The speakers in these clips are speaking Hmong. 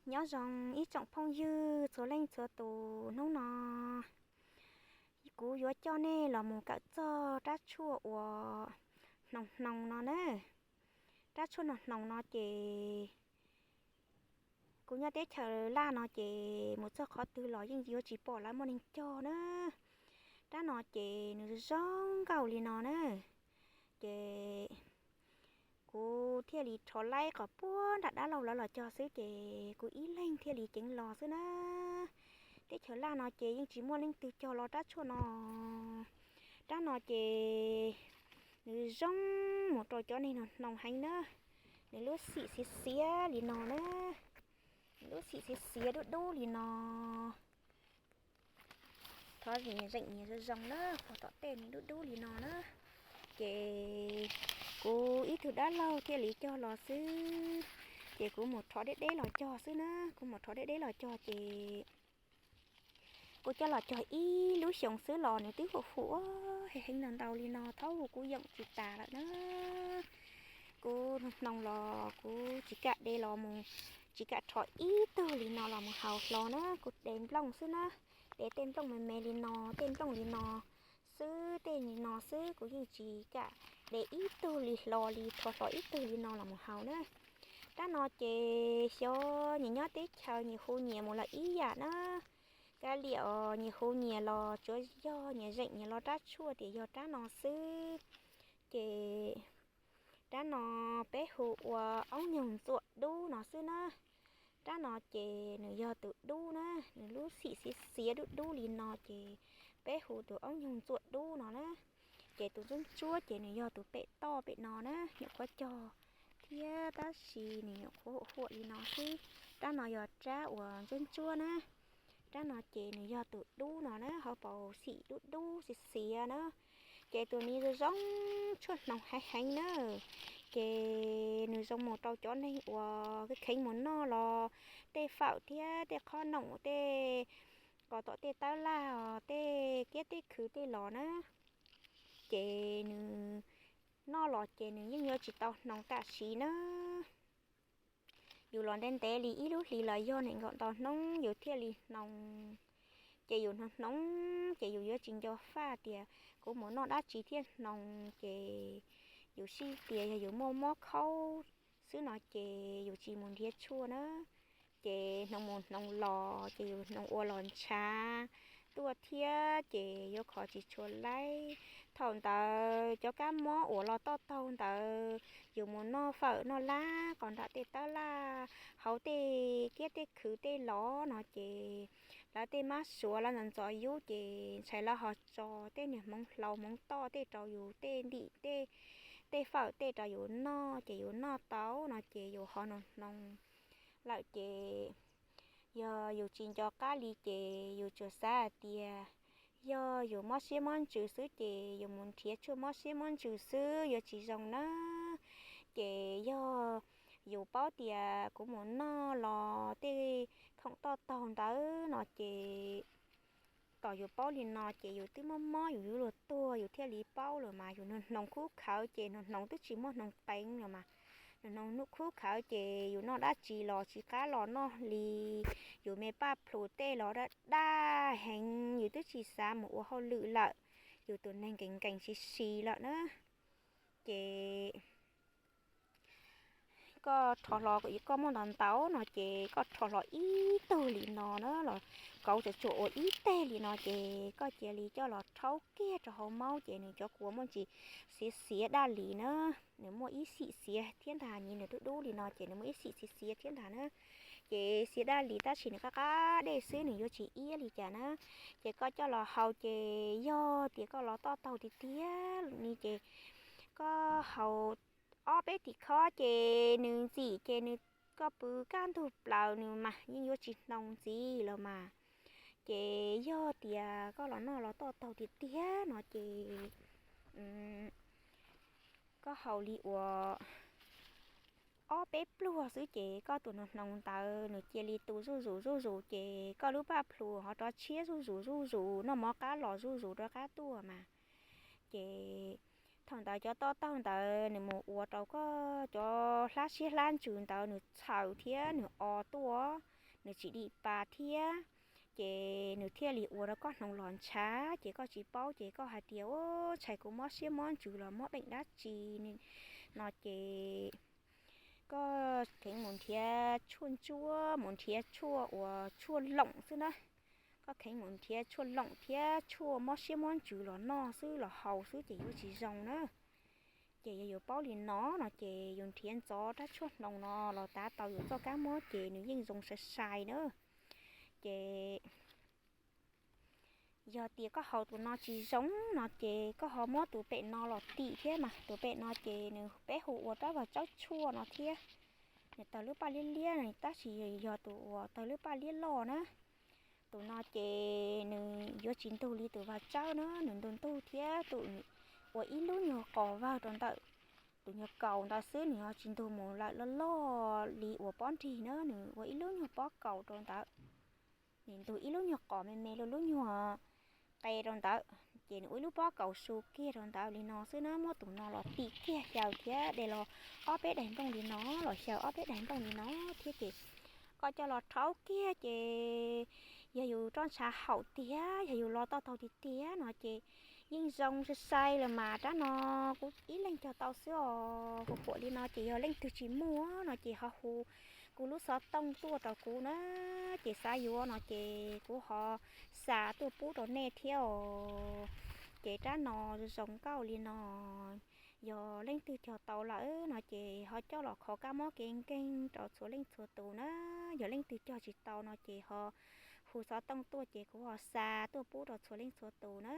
Nyob zoo ib tsoom phooj ywg txhua leej txhua tus, hnub no kuv yuav coj nej los mus kawm txog rab tshuaj uas hnoos hnoos no na. Rab tshuaj hnoos hnoos no ces kuv nyob teb chaws Laj no ces mus txog qhov twg los yeej yuav tsis pom lawv muaj neeg cog na. Rab no ces nws zoo nkauj li no na. Ces kuv thiaj li rho laib kom puag nram dab laug lawv los cog xwb ces kuv ib leeg thiaj li ceev los xwb na. Teb chaws Laj no ces yeej tsis muaj leej twg cog los rab tshuaj no. Rab no ces nws zoo mus rau cov neeg hnoos hnoos heev na. Nws lub xim xiav xiav li no na. Nws lub xim xiav xiav dub dub li no. Thov zeem nyias zoo zoo na, qhov tom tej nws dub dub li no na. Ces kuv ib tug dab laug thiaj li cog los xwb. Ces kuv mus rho deb deb los cog xwb na, kuv mus rho deb deb los cog ces kuv coj los cog ib lub xyoos xwb los nws twb hum hum heev heev ntau ntau li no, thaub kuv yoom tsis tas lawm na. Kuv hnoos los kuv tsis kam de los mus, tsis kam rho ib tug li no los mus haus hlo na, kuv de nplooj xwb na. De tej nplooj me me li no, tej nplooj li no xwb, tej li no xwb, kuv yeej tsis kam de ib tug li hlo li, rho hlo ib tug li no los mus haus na. Rab no ces xyov nyias nyob teb chaws nyias hu nyias mus lawm ib yam na. Kav liam os, nyias hu nyias los tsuav yog nyias zeem nyias los rab tshuaj tias yog rab no xwb. Ces rab no peb hu ua oob nyoog ntxuam dub no xwb na. Rab no ces nws yog tus dub na, nws lub xim xiav xiav dub dub li no ces peb hu tus oob nyoog ntxuam dub no na. Ces tus ntsuab ntsuab ces nws yog tus pem toj pem no na, nyuam qhuav cog thiab tab sis nws nyuam qhuav huam huam li no xwb. Rab no yog rab uas ntsuab ntsuab na. Rab no ces nws yog tus dub no na, hauv paus xim dub dub xiav xiav na. Ces tus ni zoo zoo tshuaj hnoos heev heev na. Ces nws zoo mus rau cov neeg uas kheev mus noj los tej fawm thiab tej qhob noom tej, qos tom tej tawb laj os, tej kiab tej khwv tej los na. Ces nws noj los ces nws yeej yuav tsis tau hnoos tam sim na. Yus los ntev ntev li ib lub hlis los yog nees nkaum ntau hnub yus thiaj li hnoos. Ces yus hnoos hnoos ces yus yuav tsis nco faj tias kuv mus noj dab tsi thiaj hnoos, ces yus sib tias yog yus muaj mob khaub xwb no ces yus tsis mus nrhiav tshuaj na. Ces hnoos mus hnoos los ces yus hnoos ua los ntshav tuaj thiab ces yuav khov tsis tshua laib. Thaum ntawd cov kab mob uas los toj taug ntawd yus mus noj fawm noj lab qos nram tej tawb laj hauv tej kiab tej khwv tej los no ces lawv tej mab suav lawv ntxov ntxov yub ces ntshai lawv ho tso tej niag hmoov hlau hmoov toj tej rau yus tej ntim tej, tej fawm tej rau yus noj ces yus noj tau no ces yus ho hnoos hnoos lawm ces yog yus tsis nco qab li ces yus tsuas xav hais tias yog yus mob siab mob ntsws xwb ces yus mus nrhiav tshuaj mob siab mob ntsws xwb yuav tsis zoo na. Ces yog yus paub tias kuv mus noj los tej khoom toj taug ntawd no ces tom yus paub li no ces yus twb mob mob yus yuav luag tuag yus thiaj li paub lawm mas. Yus hnoos hnoos khub khawv ces hnoos hnoos twb tsis muaj hnoos qeev lawm mas. Hnoos hnoos khub khawv ces yus noj dab tsi los tsis qab los noj li. Yus me paj plhus tej los daj daj heev, yus twb tsis xav mus ua hauj lwm lawm. Yus tus neeg nkees nkees si si lawm na. Ces koj rho hlo, koj muaj ntau ntau no ces koj rho hlo ib tug li no na los kauv tsuas tsuas ua ib teg li no ces koj cia li coj los rhaub kiag rau hauv maub ces nws cov kua muaj ntsis xiav xiav daj li na. Nws muaj ib xim xiav thiab ntag, nws dub dub li no ces nws muaj ib xim xiav xiav thiab ntag na. Ces xiav daj li tab sis nws qab qab dej xwb, nws yuav tsis iab li cas na. Ces koj coj los haus ces yog tias koj los toj taug tiag tiag li ces koj haus ob peb tim khob ces nws ntxim ces nws, koj pw kaj ntug plaws nws mas yeej yuav tsis hnoos ntxiv lawm mas. Ces yog tias koj los noj los toj taug tiag tiag no ces koj haus li uas ob peb pluag xwb ces koj tus hnoos hnoos ntawd nws cia li tu zuj zus zuj zus ces koj lub paj plhus ho rov tshiab zuj zus zuj zus, noj mov qab los zuj zus rov qab tuaj mas. Ces Thaum ntawd cov toj taug ntawd nws mus ua rau koj cov hlab siab hlab ntsws ntawd nws txhaws thiab nws o tuaj, nws tsis dim pa thiab, ces nws thiaj li ua rau koj hnoos los ntshav ces koj tsis paub ces koj hais tias, Ua, ntshai kuv mob siab mob ntsws los mob beem dab tsi no ces koj kheev mus nrhiav tshuaj ntsuab, mus nrhiav tshuaj uas tshuaj loom xwb na. Koj kheev mus nrhiav tshuaj loom thiab tshuaj mob siab mob ntsws los noj xwb los haus xwb ces yuav tsis zoo na. Ces yog yus paub li no no ces yus nrhiav ntxov rab tshuaj hnoos no los tav tau yus txoj kab mob ces nws yeej zoo sai sai na. Ces yog tias koj haus tus no tsis zoo no ces koj ho muab tus pem no los tim thiab mas tus pem no ces nws peb hu ua rab vag tsawb tshuaj no thiab. Nws tawg lub paj liab liab tab sis yog tus uas tawg lub paj liab loj na. Tus no ces nws yuav tsis ntug li tus vag tsawb na, nws ntug ntug thiab tus uas ib lub nyuag qos vawg rau ntawm tus nyuag kaus ntawd xwb, nws ho tsis ntug mus lawm loj loj li uas pob nrig na, nws ua ib lub nyuag pob kaus rau ntawd. Nws ntug ib lub nyuag qos me me lub lub nyuag qe rau ntawd, ces nws ua ib lub pob kaus su kiag rau ntawd li no xwb na. Muab tus no los tim kiag xyaw thiab de los ob peb daim nplooj li no, los xyaw ob peb daim nplooj li no thiab ces koj coj los rhaub kiag ces yog yus roj ntshav haum tiag, yog yus los toj taug tiag tiag no ces yeej zoo sai sai lawm mas. Rab no kuv ib leeg cog tau xwb os. Kuv phuam li no ces yog leej twg tsis muaj no ces ho hu kuv lub xov tooj tuaj rau kuv na, ces xav yuav no ces kuv ho xa tuaj pub rau nej thiab os. Ces rab no zoo nkauj li no, yog leej twg cog tau lawm no ces ho coj los kho kab mob kev nkeeg rau txhua leej txhua tus na. Yog leej twg cog tsis tau no ces ho hu xov tooj tuaj ces kuv ho xa tuaj pub rau txhua leej txhua tus na.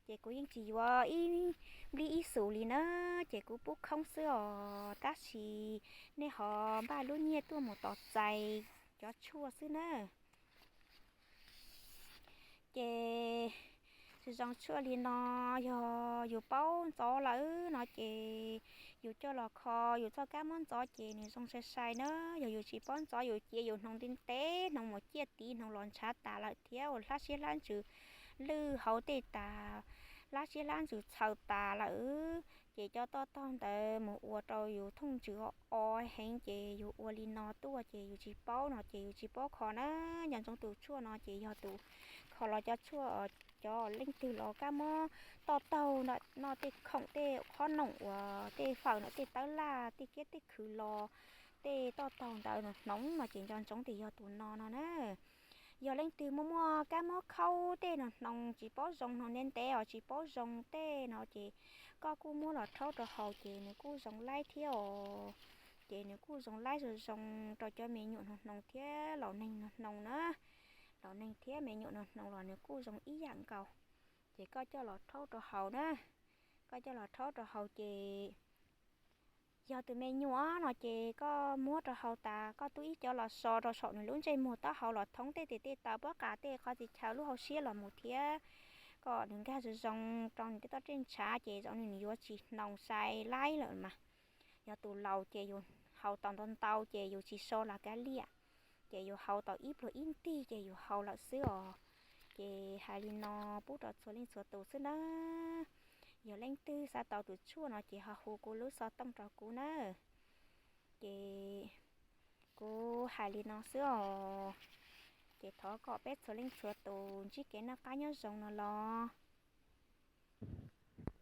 Ces kuv yeej tsis yuav ib nplij ib xus li na, ces kuv pub khoob xwb os, tab sis nej ho npaj lub nyiaj tuaj mus tos txais cov tshuaj xwb na. Ces zoo tshuaj li no, yog yus paub ntxov lawm no ces yus coj los kho yus txoj kab mob ntxov ces nws zoo sai sai na. Yog yus tsis paub ntxov yus cia yus hnoos ntev ntev, hnoos mus ciaj tid, hnoos los ntshav tas lawm thiab uas hlab siab hlab ntsws lwj hauv tej tas, hlab siab hlab ntsws txhaws tas lawm, ces cov toj taug ntawd mus ua rau yus thooj ntsws o heev ces yus ua li no tuaj ces yus tsis paub no ces yus tsis paub kho na. Nco ntsoov tus tshuaj no ces yog tus kho los cov tshuaj, cov leej twg los kab mob toj taug noj tej khoom tej qhob noom uas tej fawm no tej tawb laj tej kiab tej khw los tej toj taug ntawd no hnoos no ces nco ntsoov tias yog tus no no na. Yog leej twg muaj muaj kab mob khaub tej no hnoos tsis paub zoo, hnoos ntev ntev os tsis paub zoo tej no ces koj kuj muab los rhaub rau haus ces nws kuj zoo laib thiab os. Ces nws kuj zoo laib zoo zoo rau cov me nyuam no hnoos thiab laus neeg no hnoos na. Laus neeg thiab me nyuam no hnoos los nws kuj zoo ib yam nkaus. Ces koj coj los rhaub rau haus na. Koj coj los rhaub rau haus ces yog tus me nyuam no ces koj muab rau haus tas koj tub ib co los so rau saum nws lub ntsej muag taub hau los thoob tej tes tej taw pob qa tej qhov txhia chaw lub hauv siab los mus thiab kom nws nkag zoo zoo rau nws tej toj tej ntshav ces zoo li nws yuav tsis hnoos sai laib lawm mas. Yog tus laus ces yus haus tau ntau ntau ces yus tsis so los kav liam, ces yus haus tau ib pluag ib ntig ces yus haus lawm xwb os. Ces hais li no pub rau txhua leej txhua tus xwb na. Yog leej twg xav tau tus tshuaj no ces ho hu kuv lub xov tooj rau kuv na. Ces kuv hais li no xwb os. Ces thov kom peb txhua leej txhua tus ntsib kev noj qab nyob zoo no los